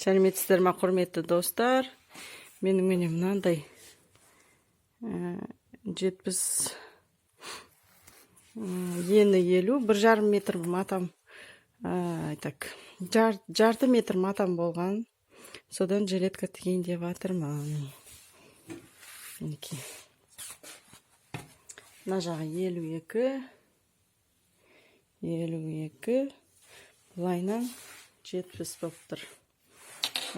Сәлеметсіздер ма, құрметті достар? Менің міне мынандай 70, ені 50, 1,5 метр матам, так, жарты метр матам болған. Содан жилетка тігейін деп жатырмын. Мінекей. Мына жағы 52, 52, былайынан 70 болып тұр.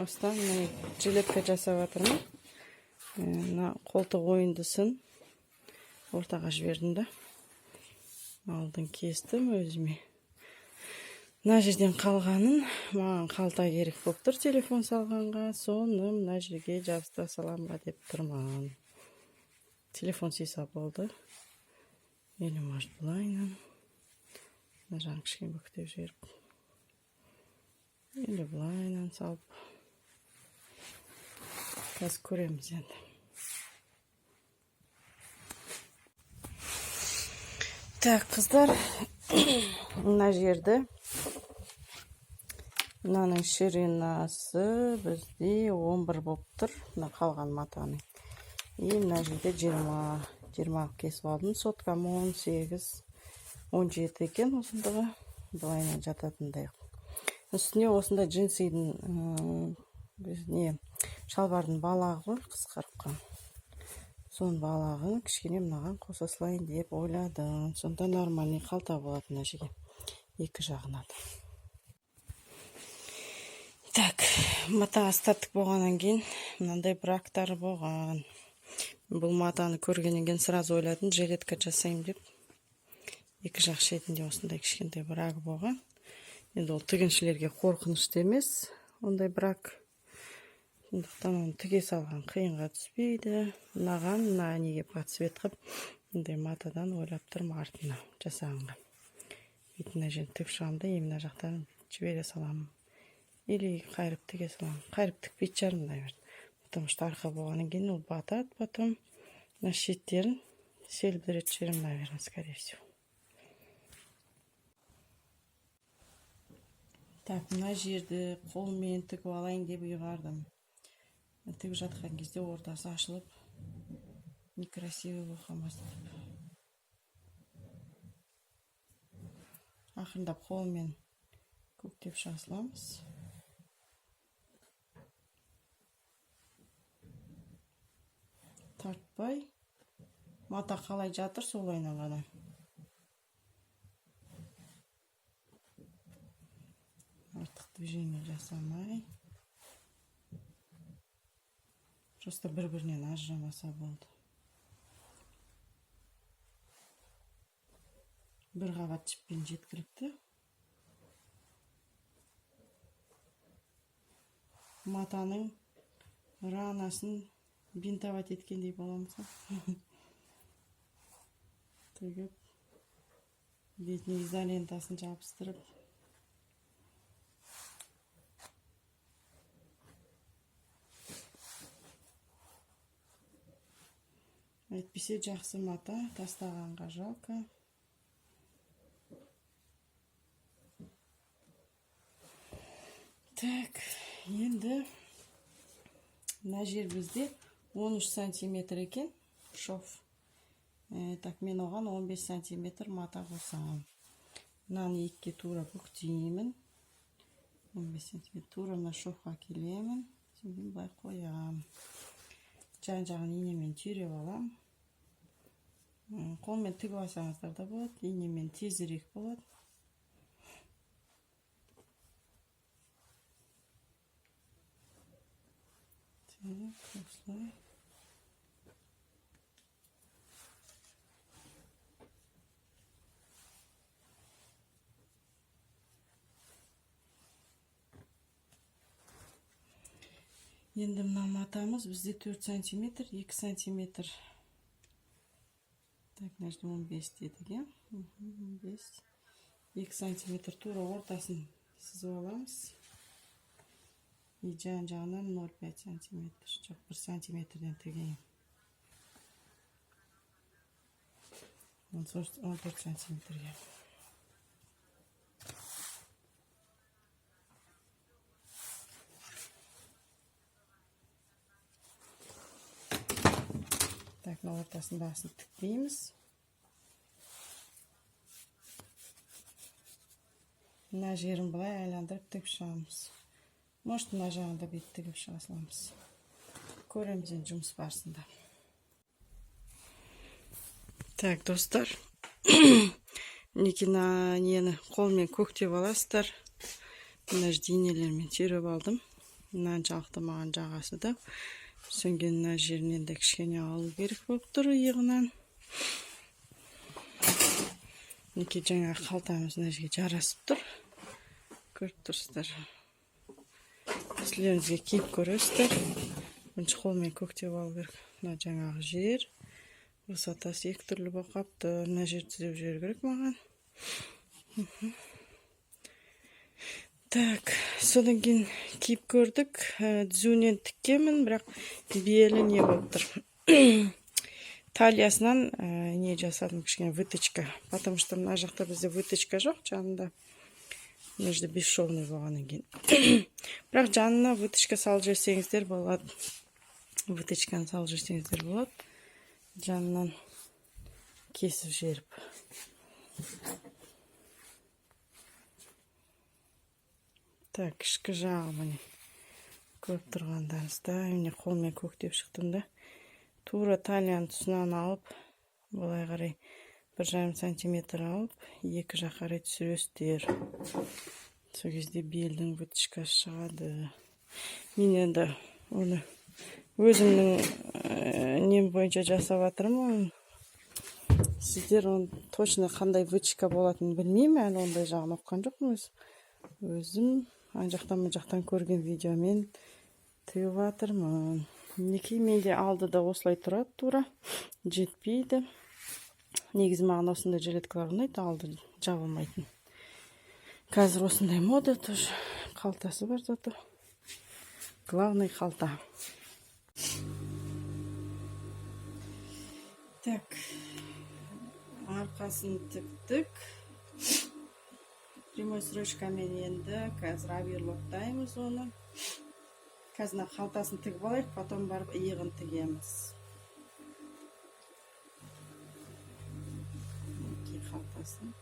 Осыдан міне жилетка жасап жатырмын. Мына қолтық ойындысын ортаға жібердім да. Алдын кестім өзіме. Мына жерден қалғанын маған қалта керек болып тұр телефон салғанға, соны мына жерге жабыстыра салам ба деп тұрмын. Телефон сыйса болды. Или может былайынан. Мына жағын кішкене бүктеп жіберіп. Или былайынан салып. Қазір көреміз енді. Так, қыздар, мына жерді, мынаның ширинасы бізде 11 болып тұр, мына қалған матаның. И мына жерде 20 кесіп алдым. Соткам 18, 17 екен ұзындығы. Былайынан жататындай. Үстіне осындай джинсидің, не, шалбардың балағы ғой, қысқарып. Соның балағын кішкене мынаған қоса салайын деп ойладым. Сонда нормальный қалта болады мына жерге. Екі жағына да. Так, мата остаток болғаннан кейін мынандай брактар болған. Бұл матаны көргеннен кейін сразу ойладым, жилетка жасаймын деп. Екі жақ шетінде осындай кішкентай брак болған. Енді ол тігіншілерге қорқынышты емес, ондай брак. Сондықтан оны тіге салған қиынға түспейді. Мынаған, мына неге под цвет қылып, мындай матадан ойлап тұрмын артына жасағанға. Бүйтіп мына жерін тігіп шығамын да, и мына жақтан жібере саламын. Или қайырып тіге саламын. Қайырып тікпейтін шығармын, наверное. Потому что арқа болғаннан кейін ол батады потом. Мына шеттерін селбіретін жіберемін, наверное, скорее всего. Так, мына жерді қолмен тігіп алайын деп ұйғардым. Тігіп жатқан кезде ортасы ашылып, некрасивый болып қалмасын деп. Ақырындап қолмен көктеп шыға саламыз. Тартпай, мата қалай жатыр, солайынан ғана. Артық движение жасамай. Просто бір-бірінен ажырамаса болды. Бір қабат жіппен жеткілікті. Матаның ранасын бинтовать еткендей боламыз ғой. Тігіп, бетіне изолентасын жабыстырып. Әйтпесе жақсы мата тастағанға жалко. Так, енді мына жер бізде 13 сантиметр екен шов. Так, мен оған 15 сантиметр мата қосамын. Мынаны екіге тура бүктеймін. 15 сантиметр тура мына шовқа келемін. Содан былай қоямын. Жан-жағын инемен түйреп аламын. Қолмен тігіп алсаңыздар да болады, инемен тезірек болады. Так, осылай. Енді мына матамыз бізде 4 сантиметр, 2 сантиметр. Так, мына жерде 15 дедік, иә? 15. 2 сантиметр тура ортасын сызып аламыз. И жан жағынан 0,5 сантиметр, жоқ, 1 сантиметрден тігейін. 14 сантиметрге. Так, мына ортасындағысын тікпейміз. Мына жерін былай айландырып тігіп шығамыз. Может, мына жағын да бүйтіп тігіп шыға саламыз. Көреміз енді жұмыс барысында. Так, достар, мінекей, мына нені қолмен көктеп аласыздар. Мына жерде инелермен теріп алдым. Мынаншалықты маған жағасы да. Содан кейін мына жерінен де кішкене алу керек болып тұр иығынан. Мінекей, жаңағы қалтамыз мына жерге жарасып тұр. Көріп тұрсыздар. Үстілеріңізге киіп көресіздер. Бірінші қолмен көктеп алу керек. Мына жаңағы жер. Высотасы екі түрлі болып қалыпты. Мына жерді түзеп жіберу керек маған. Так, содан кейін киіп көрдік. Түзуінен тіккенмін, бірақ белі не болып тұр. Талиясынан не жасадым, кішкене выточка. Потому что мына жақта бізде выточка жоқ жанында. Мына жерде бесшовный болғаннан кейін. Бірақ жанына выточка салып жіберсеңіздер болады. Выточканы салып жіберсеңіздер болады. Жанынан кесіп жіберіп. Так, ішкі жағы міне, көріп тұрғандарыңыздай, міне, қолмен көктеп шықтым да. Тура талияның тұсынан алып, былай қарай 1,5 сантиметр алып, екі жаққа қарай түсіресіздер. Сол кезде белдің выточкасы шығады. Мен енді оны өзімнің нем бойынша жасап жатырмын. Сіздер оны точно қандай выточка болатынын білмеймін, әлі ондай жағын оқыған жоқпын өзім. Өзім ана жақтан, мына жақтан көрген видеомен тігіп жатырмын. Мінекей, менде алдыда осылай тұрады, тура жетпейді. Негізі маған осындай жилеткалар ұнайды, алды жабылмайтын. Қазір осындай мода тоже. Қалтасы бар зато. Главный қалта. Так, арқасын тіктік. Прямой строчкамен енді қазір оверлоктаймыз оны. Қазір мына қалтасын тігіп алайық, потом барып иығын тігеміз. Мінекей, қалтасын.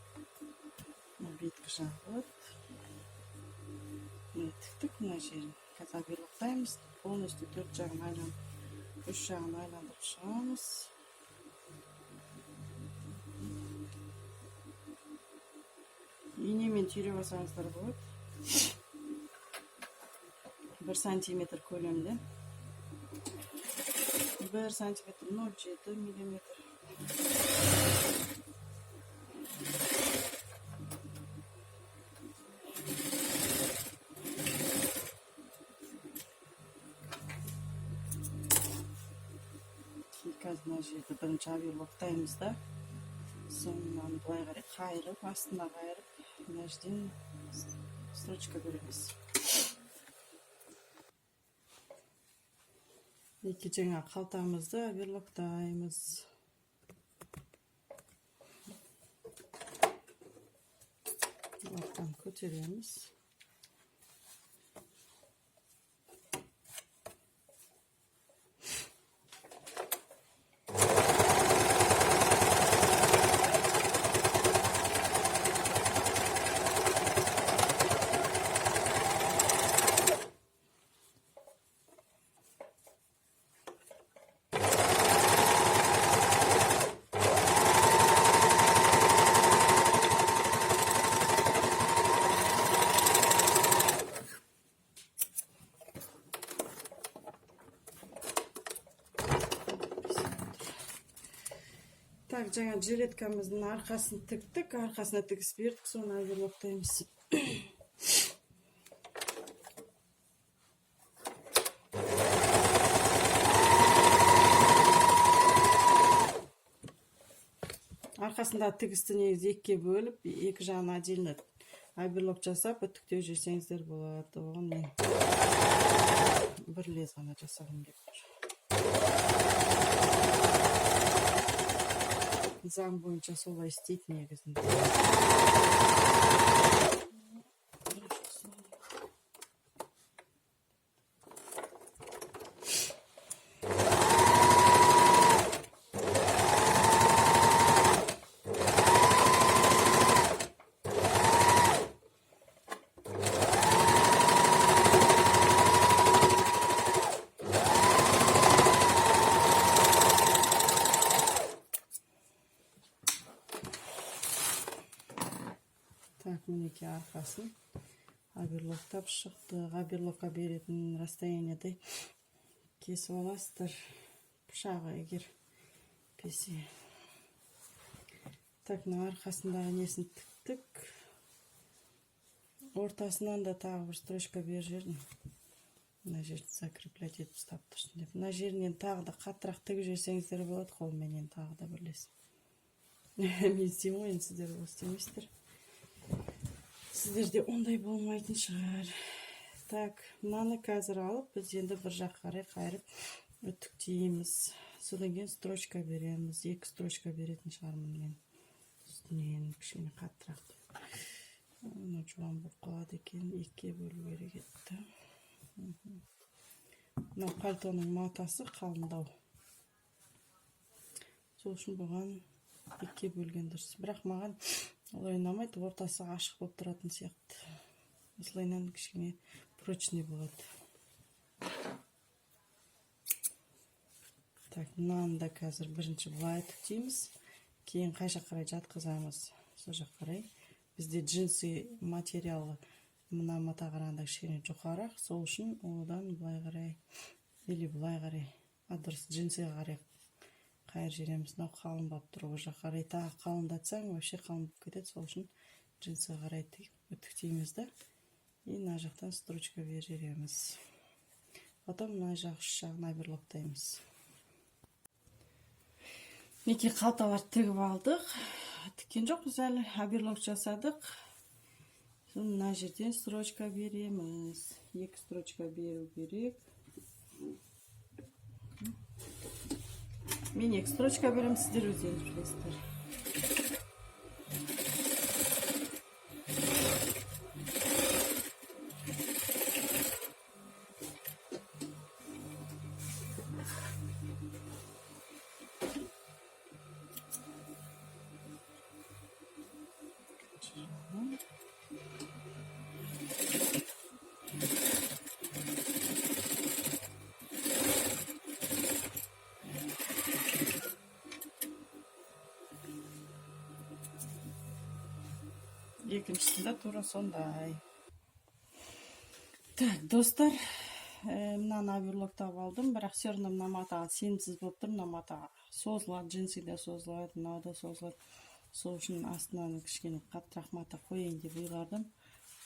Мына беткі жағы болады. Міне, тіктік мына жерін. Қазір оверлоктаймыз. Полностью төрт жағын айланып, үш жағын айландырып шығамыз. Инемен түйреп алсаңыздар болады. 1 сантиметр көлемде. 1 сантиметр, 0,7 миллиметр. Қазір мына жерді бірінші оверлоктаймыз да, соңынан былай қарай қайырып, астына қайырып, мына жерден строчка береміз. Мінекей, жаңа қалтамызды оверлоктаймыз. Ортан көтереміз. Так, жаңа жилеткамыздың арқасын тіктік, арқасына тігіс бердік, соны оверлоктаймыз. Арқасындағы тігісті негізі екіге бөліп, екі жағын отдельно оверлок жасап, үтіктеп жіберсеңіздер болады. Оған мен бір лез ғана жасағым келіп тұр. Заң бойынша солай істейді негізінде. Ортасын оверлоктап шықтық. Оверлокқа беретін расстояниедай кесіп аласыздар пышағы егер песе. Так, мына арқасындағы несін тіктік. Ортасынан да тағы бір строчка беріп жібердім. Мына жерді закреплять етіп ұстап тұрсын деп. Мына жерінен тағы да қаттырақ тігіп жіберсеңіздер болады, қолменен тағы да бірлесіп. Мен істеймін ғой енді, сіздер ол істемейсіздер. Сіздерде ондай болмайтын шығар. Так, мынаны қазір алып, біз енді бір жаққа қарай қайырып үтіктейміз. Содан кейін строчка береміз. Екі строчка беретін шығармын мен. Үстінен кішкене қаттырақ. Мынау жуан болып қалады екен, екіге бөлу керек еді. Мынау пальтоның матасы қалыңдау. Сол үшін бұған екіге бөлген дұрыс. Бірақ маған олай ұнамайды, ортасы ашық болып тұратын сияқты. Осылайынан кішкене прочный болады. Так, мынаны да қазір бірінші былай үтіктейміз. Кейін қай жаққа қарай жатқызамыз, сол жаққа қарай. Бізде джинсы материалы мына мата қарағанда кішкене жұқарақ, сол үшін одан былай қарай или былай қарай, а дұрыс, джинсыға қарай қайырып жібереміз. Мынау қалың болып тұр, ол жаққа қарай тағы қалыңдатсаң, вообще қалың болып кетеді. Сол үшін джинсыға қарай үтіктейміз да, и мына жақтан строчка беріп жібереміз. Потом мына жақ ұш жағын оверлоктаймыз. Мінекей, қалталарды тігіп алдық. Тіккен жоқпыз әлі, оверлок жасадық. Сосын мына жерден строчка береміз. Екі строчка беру керек. Мен екі строчка беремін, сіздер өздеріңіз білесіздер. Екінші жағынан. Екіншісінде тура сондай. Так, достар, мынаны оверлоктап алдым, бірақ все равно мына матаға сенімсіз болып тұр. Мына мата созылады, джинсы да созылады, мынау да созылады. Сол үшін астынан кішкене қаттырақ мата қояйын деп ұйғардым.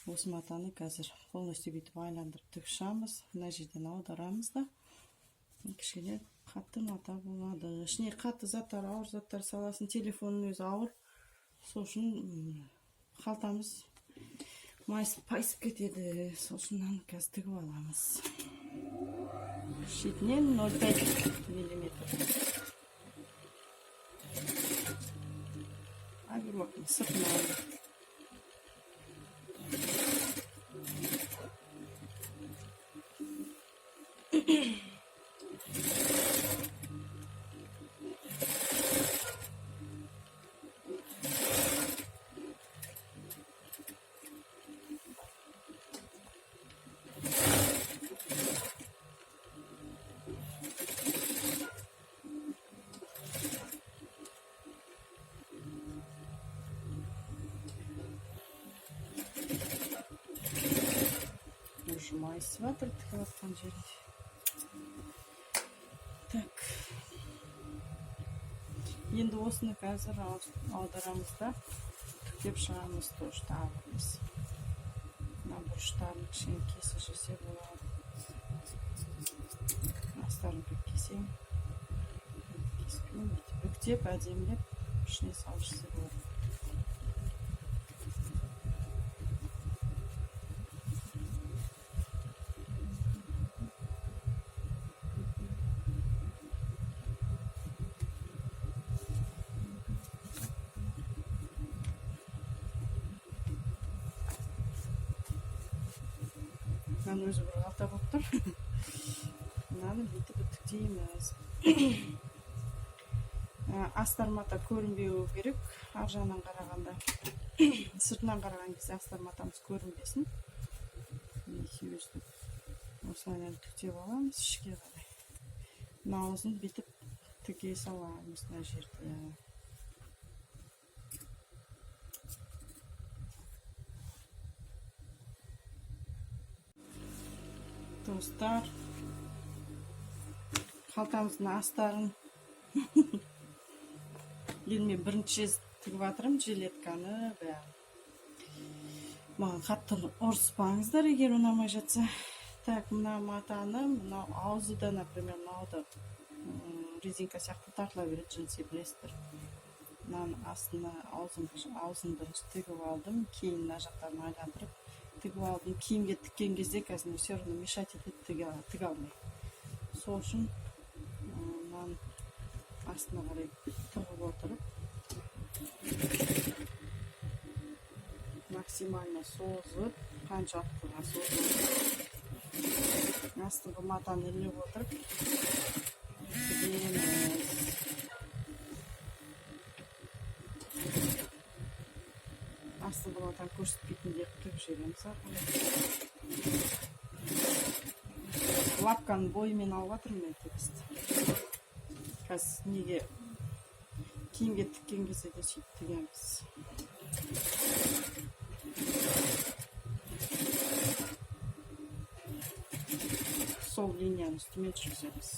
Осы матаны қазір полностью бүйтіп айландырып тігіп шығамыз. Мына жерден аударамыз да, кішкене қатты мата болады. Ішіне қатты заттар, ауыр заттар саласың, телефонның өзі ауыр. Сол үшін қалтамыз майысып пайысып кетеді. Сол үшін мынаны қазір тігіп аламыз. Шетінен 0,5 миллиметр. Оверлоктың сыртынан. Уже майысып жатыр тігіп жатқан жерінде. Так, енді осыны қазір аударамыз да, үтіктеп шығамыз тоже. Тағы бір рет мына бұрыштарын кішкене кесіп жесе болады. Астарын кесемін, кеспеймін, бүйтіп бүктеп, әдемілеп ішіне салып жесе болады. Мынаның өзі бір қалта болып тұр. Мынаны бүйтіп үтіктейміз. Астар мата көрінбеуі керек ар жағынан қарағанда. Сыртынан қараған кезде астар матамыз көрінбесін. Мінекей, өстіп осылайынан үтіктеп аламыз ішке қарай. Мына аузын бүйтіп тіге саламыз мына жерді. Достар, қалтамыздың астарын енді мен бірінші рет тігіп жатырмын жилетканы, бәрін. Маған қатты ұрыспаңыздар, егер ұнамай жатса. Так, мына матаны, мынау аузы да, например, мынау да резинка сияқты тартыла береді, джинсы, білесіздер. Мынаның астына аузын бірінші тігіп алдым, кейін мына жақтарын айландырып тігіп алдым. Киімге тіккен кезде қазір все равно мешать етеді, тіге алмай. Сол үшін мынаның астына қарай тығып отырып, максимально созып, қаншалықтыға созып, астыңғы матаны іліп отырып тігеміз. Астыңғы матаны көрсетпейтіндей қылып тігіп жібереміз ары қарай. Лапканың бойымен алып жатырмын мен тігісті. Қазір неге киімге тіккен кезде де сөйтіп тігеміз. Сол линияның үстімен жүргіземіз.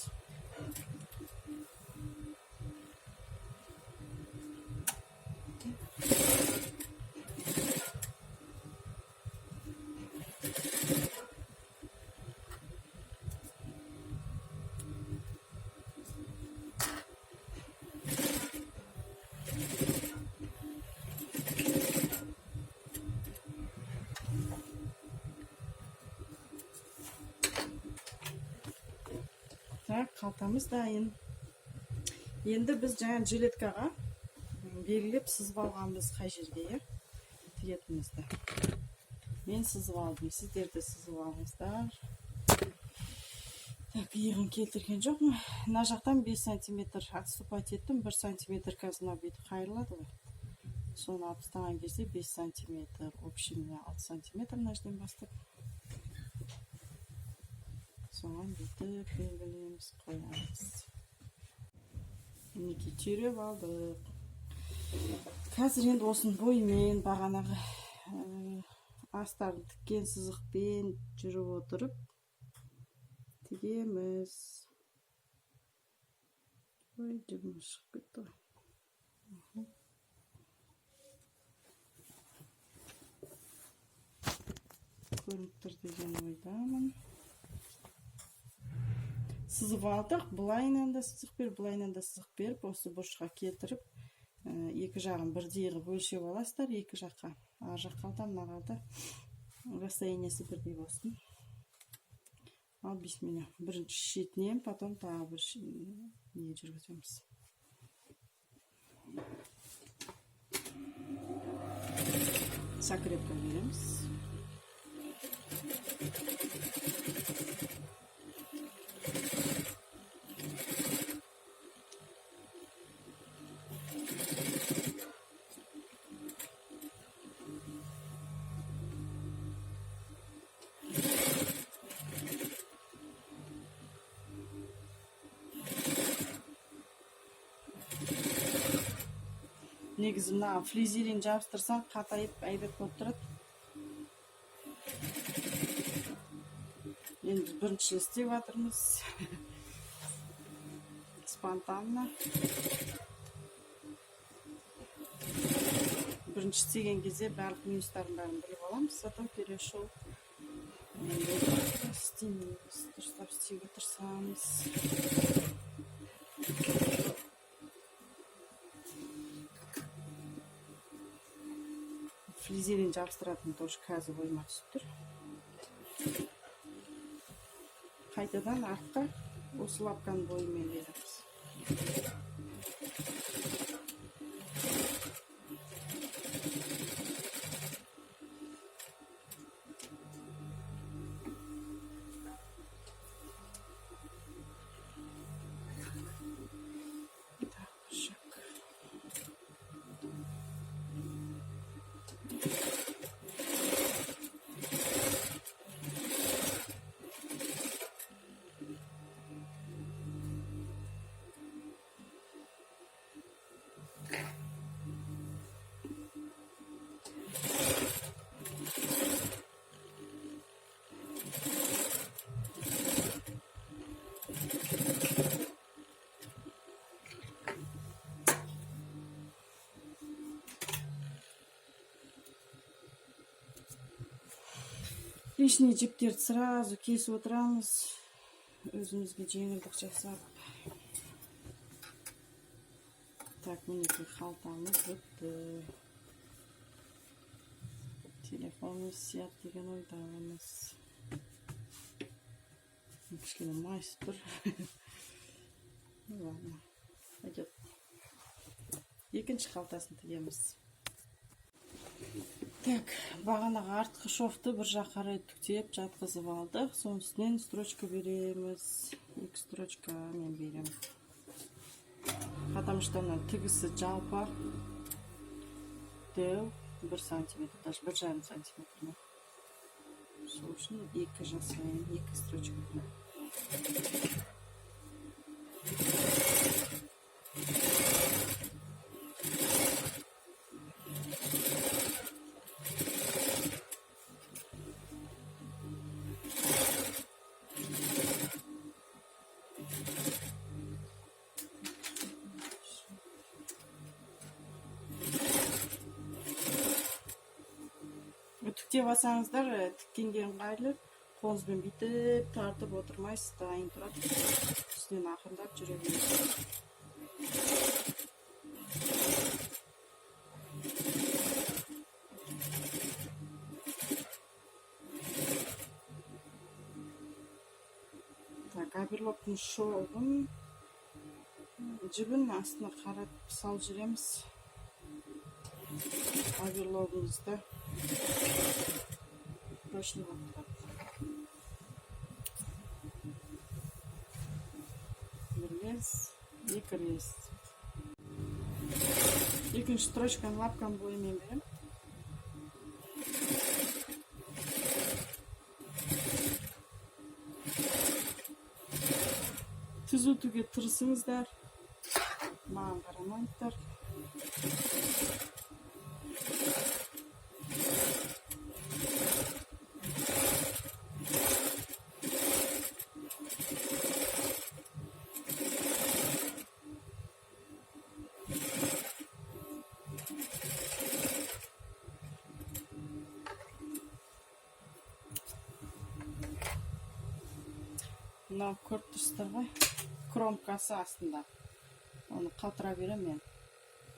Так, қалтамыз дайын. Енді біз жаңа жилеткаға белгілеп сызып алғанбыз қай жерге, иә, тігетінімізді. Мен сызып алдым, сіздер де сызып алыңыздар. Так, иығын келтірген жоқпын. Мына жақтан 5 сантиметр отступать еттім, 1 сантиметр. Қазір мынау бүйтіп қайырылады ғой, соны алып тастаған кезде 5 сантиметр, общий міне 6 сантиметр мына жерден бастап, соған бүйтіп белгілейміз, қоямыз. Мінекей, түйреп алдық. Қазір енді осының бойымен бағанағы астарын тіккен сызықпен жүріп отырып тігеміз. Ой, жібіміз шығып кетті ғой. Көрініп тұр деген ойдамын. Сызып алдық, былайынан да сызық беріп, былайынан да сызық беріп, осы бұрышқа келтіріп, екі жағын бірдей қылып өлшеп аласыздар. Екі жаққа, ар жақ қалта, мына қалта, расстояниесі бірдей болсын. Ал, бисмилля, бірінші шетінен, потом тағы бір не жүргіземіз, закрепка береміз. Негізі мына флизелин жабыстырсаң, қатайып, әйбат болып тұрады. Енді біз бірінші рет істеп жатырмыз, спонтанно. Бірінші істеген кезде барлық минустарын бәрін біліп аламыз, зато келесі жолы енді істемейміз, дұрыстап істеуге тырысамыз. Флизелин жабыстыратын тоже қазір ойыма түсіп тұр. Қайтадан артқа осы лапканың бойымен береміз. Так, шаг. Лишний жіптерді сразу кесіп отырамыз, өзімізге жеңілдік жасап. Так, мінекей, қалтамыз бітті. Телефонымыз сияды деген ойдамыз. Кішкене майысып тұр. Ну ладно, пойдет. Екінші қалтасын тігеміз. Так, бағанағы артқы шовты бір жаққа қарай үтіктеп жатқызып алдық. Соның үстінен строчка береміз. Екі строчка мен беремін, потому что мына тігісі жалпақ, дәу, 1 сантиметр, даже 1,5 сантиметр. Сол үшін екі жасаймын, екі строчка беремін. Үтіктеп алсаңыздар, тіккенге ыңғайлы. Қолыңызбен бүйтіп тартып отырмайсыз, дайын тұрады, үстінен ақырындап жүре бересіз. Так, оверлоктың шовын, жібін астына қарап салып жүреміз. Оверлогымызды прочный болып тұрады. Бір рез, екі рез. Екінші строчканы лапканың бойымен беремін. Түзу тігуге тырысыңыздар, маған қарамаңыздар. Мынау, көріп тұрсыздар ғой, кромкасы астында. Оны қалтыра беремін мен,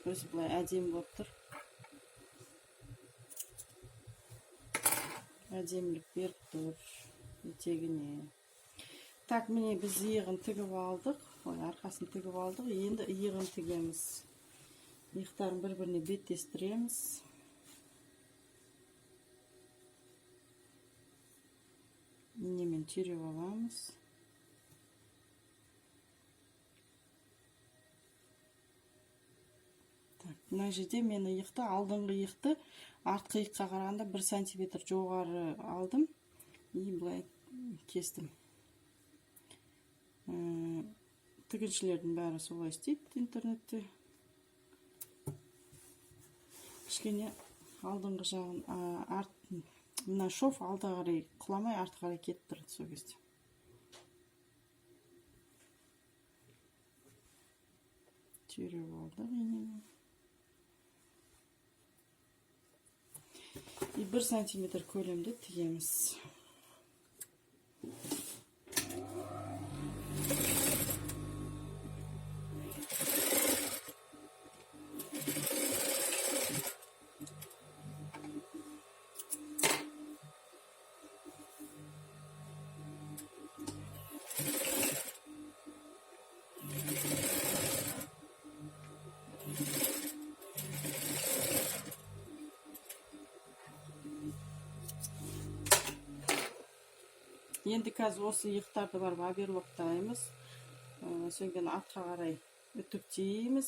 өзі былай әдемі болып тұр, әдемілік беріп тұр етегіне. Так, міне, біз иығын тігіп алдық, ой, арқасын тігіп алдық. Енді иығын тігеміз. Иықтарын бір біріне беттестіреміз. Инемен түйреп аламыз. Так, мына жерде мен иықты, алдыңғы иықты артқы иыққа қарағанда 1 сантиметр жоғары алдым и былай кестім. Тігіншілердің бәрі солай істейді интернетте. Кішкене алдыңғы жағын, арт, мына шов алға қарай құламай, артқа қарай кетіп тұрады сол кезде. Түйреп алдық инемен и 1 сантиметр көлемде тігеміз. Енді қазір осы иықтарды барып оверлоктаймыз. Содан кейін артқа қарай үтіктейміз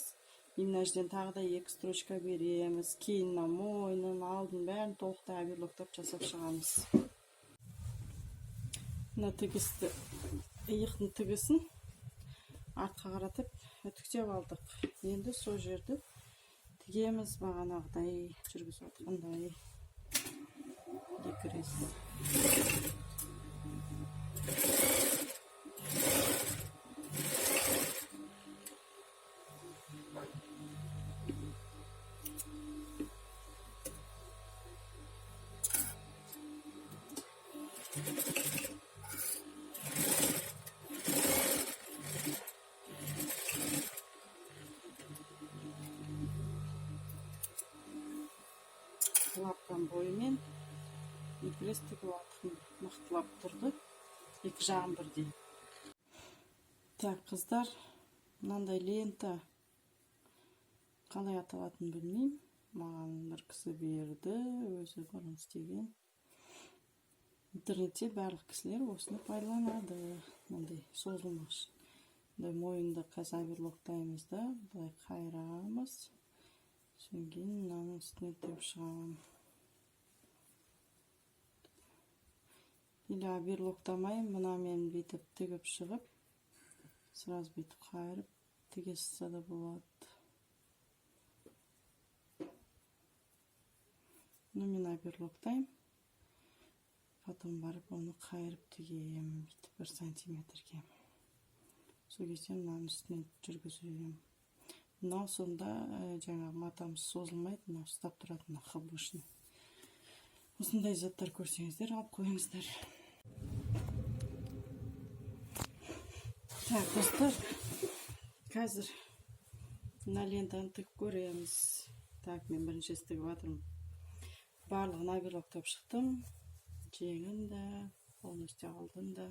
и мына жерден тағы да екі строчка береміз. Кейін мына мойнын, алдын, бәрін толықтай оверлоктап жасап шығамыз. Мына тігісті, иықтың тігісін артқа қаратып үтіктеп алдық. Енді сол жерді тігеміз, бағанағыдай жүргізіп жатқандай, екі рез. Бірінші рет тігіп алдық, мықтылап тұрды. Екі жағым бірдей. Так, қыздар, мынандай лента қалай аталатынын білмеймін. Маған бір кісі берді, өзі бұрын істеген. Интернетте барлық кісілер осыны пайдаланады. Мынандай созылмас. Мындай мойынды қазір оверлоктаймыз да, былай қайырамыз. Содан кейін мынаның үстіне тігіп шығамын. Или оверлоктамай, мынамен бүйтіп тігіп шығып, сразу бүйтіп қайырып тіге салса да болады. Но мен оверлоктаймын. Потом барып оны қайырып тігемін бүйтіп 1 сантиметрге. Сол кезде мынаның үстіне жүргіземін. Мынау сонда жаңағы матамыз созылмайды, мынау ұстап тұрады, мына хбшны. Осындай заттар көрсеңіздер, алып қойыңыздар. Так, достар, қазір мына лентаны тігіп көреміз. Так, мен бірінші рет тігіп жатырмын. Барлығын оверлоктап шықтым. Жеңін де, полностью алдын да.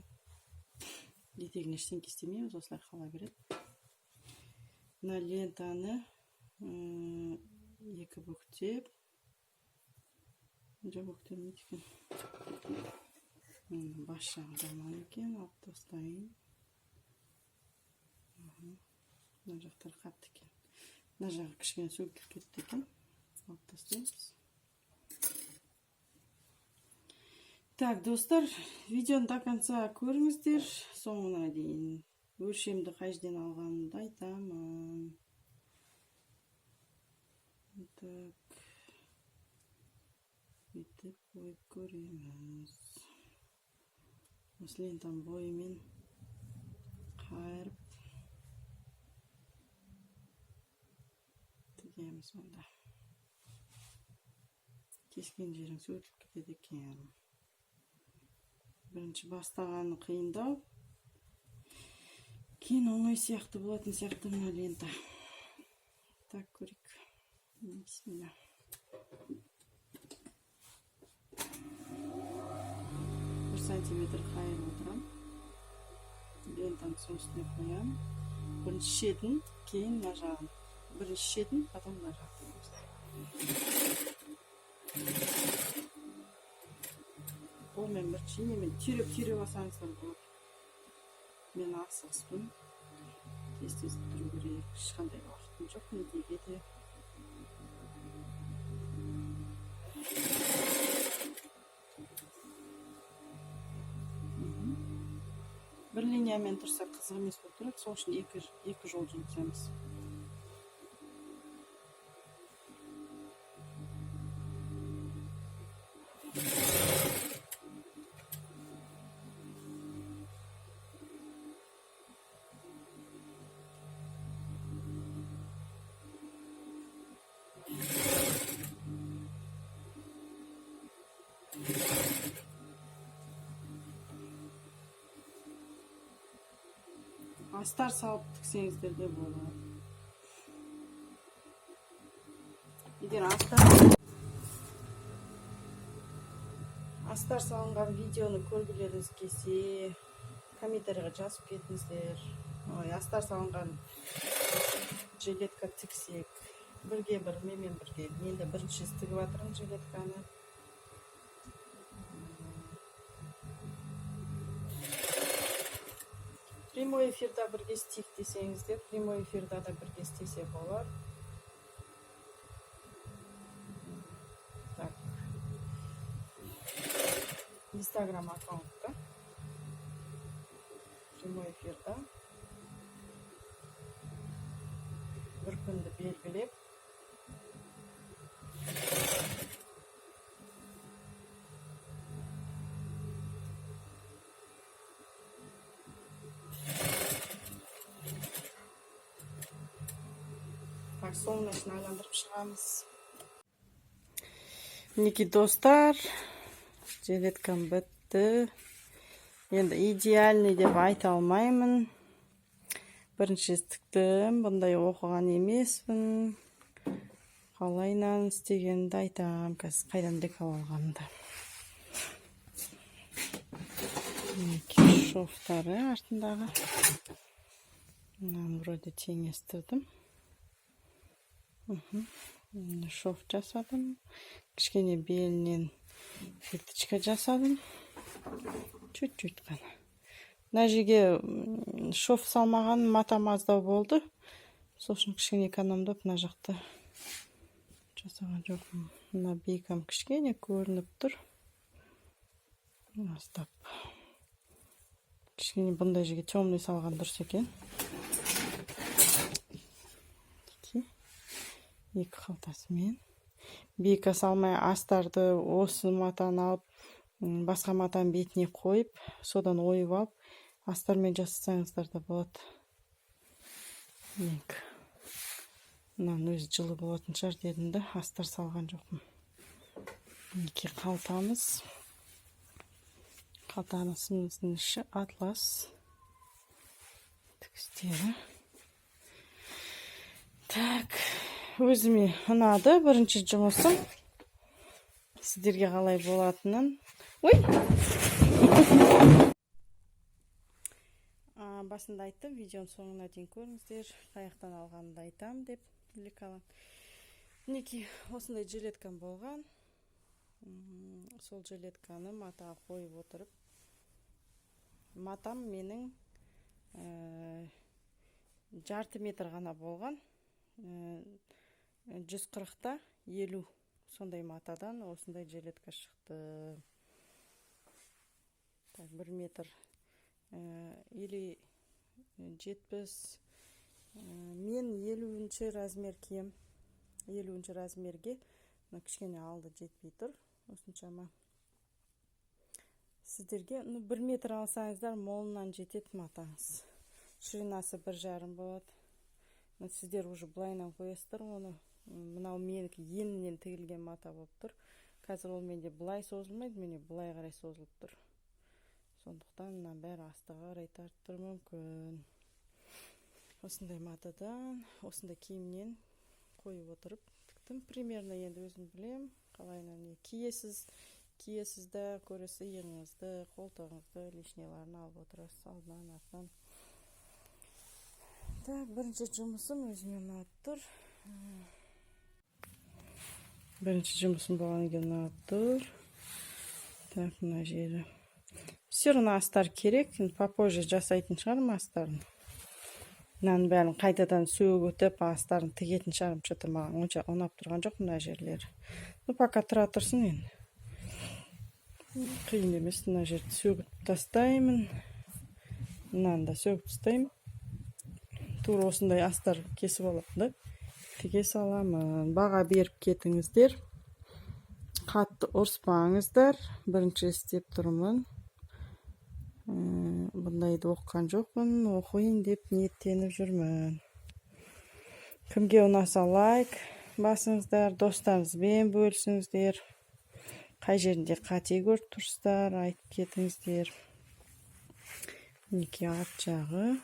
Етегін ештеңке істемейміз, осылай қала береді. Мына лентаны екі бүктеп, жоқ, бүктелмейді екен. Бас жағы жаман екен, алып тастайын. Мына жақтар қатты екен. Мына жағы кішкене сөгіліп кетті екен. Алып тастаймыз. Так, достар, видеоны до конца көріңіздер, соңына дейін. Өлшемді қай жерден алғанымды айтамын. Так, бүйтіп қойып көреміз. Осы лентаның бойымен қайырып тігеміз онда. Кескен жерің сөгіліп кетеді екен. Бірінші бастағаны қиындау, кейін оңай сияқты болатын сияқты мына лента. Так, көрейік. Бисмилля. 1 сантиметр қайырып отырамын. Лентаны соның үстіне қоямын. Бірінші шетін, кейін мына жағын. Бірінші шетін, потом мына жағын. Қолмен бір инемен түйреп-түйреп алсаңыздар болады. Мен асығыспын. Тез-тез бітіру керек. Ешқандай уақытым жоқ неге де. Бір линиямен тұрса қызық емес болып тұрады, сол үшін екі жол жүргіземіз. Астар салып тіксеңіздер де болады. Егер астар салынған видеоны көргілеріңіз келсе, комментарийға жазып кетіңіздер. Ой, астар салынған жилетка тіксек, бірге бір менімен бірге. Мен де бірінші рет тігіп жатырмын жилетканы. Прямой эфирда бірге істейік десеңіздер, прямой эфирда да бірге істесе болады. Так, Инстаграм аккаунтта прямой эфирда бір күнді белгілеп, так, соңына шейін айландырып шығамыз. Мінекей, достар, жилеткам бітті. Енді идеальный деп айта алмаймын. Бірінші рет тіктім, бұндай оқыған емеспін. Қалайынан істегенімді айтамын, қазір қайдан лекал алғанымды. Мінекей, шовтары артындағы. Мынаны вроде теңестірдім. Шов жасадым, кішкене белінен фирточка жасадым, чуть чуть қана. Мына жерге шов салмаған, матам аздау болды, сол үшін кішкене экономдап, мына жақта жасаған жоқпын. Мына бейкам кішкене көрініп тұр аздап. Кішкене бұндай жерге темный салған дұрыс екен. Мінекей, екі қалтасымен. Бейка салмай, астарды осы матаны алып, басқа матаның бетіне қойып, содан ойып алып, астармен жасасаңыздар да болады. Менікі мынаның өзі жылы болатын шығар дедім да, астар салған жоқпын. Мінекей, қалтамыз. Қалтамыздың іші атлас тігістері. Так, өзіме ұнады бірінші жұмысым. Сіздерге қалай болатынын. Ой, басында айттым, видеоның соңына дейін көріңіздер, қай жақтан алғанымды айтамын деп, лекала. Мінекей, осындай жилеткам болған. Сол жилетканы матаға қойып отырып, матам менің жарты метр ғана болған, 140-та 50. Сондай матадан осындай жилетка шықты. Так, 1 метр или 70. Мен 50-ші размер кием. 50-ші размерге мына кішкене алды жетпей тұр осыншама. Сіздерге, ну, 1 метр алсаңыздар, молынан жетеді матаңыз. Ширинасы 1,5 болады. Мына сіздер уже былайынан қоясыздар оны. Мынау менікі енінен тігілген мата болып тұр қазір. Ол менде былай созылмайды, міне, былай қарай созылып тұр. Сондықтан мынаның бәрі астыға қарай тартып тұруы мүмкін. Осындай матадан, осындай киімнен қойып отырып тіктім примерно. Енді өзім білем, қалайынан не киесіз. Киесіз да көресіз, иығыңызды, қолтығыңызды, лишнийларын алып отырасыз алдынан, артынан. Так, бірінші жұмысым өзіме ұнап тұр. Бірінші жұмысым болғаннан кейін ұнап тұр. Так, мына жері все равно астар керек, енді попозже жасайтын шығармын астарын. Мынаның бәрін қайтадан сөгітіп, астарын тігетін шығармын. Че то маған онша ұнап тұрған жоқ мына жерлері. Ну, пока тұра тұрсын енді, қиын емес. Мына жерді сөгіп тастаймын, мынаны да сөгіп тастаймын. Тура осындай астар кесіп аламын да, тіге саламын. Баға беріп кетіңіздер, қатты ұрыспаңыздар. Бірінші істеп тұрмын. Бұндайды оқыған жоқпын, оқиын деп ниеттеніп жүрмін. Кімге ұнаса, лайк басыңыздар, достарыңызбен бөлісіңіздер. Қай жерінде қате көріп тұрсыздар, айтып кетіңіздер. Мінекей, арт жағы.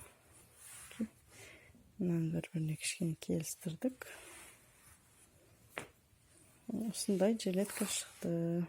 Мынаны бір біріне кішкене келістірдік. Осындай жилетка шықты.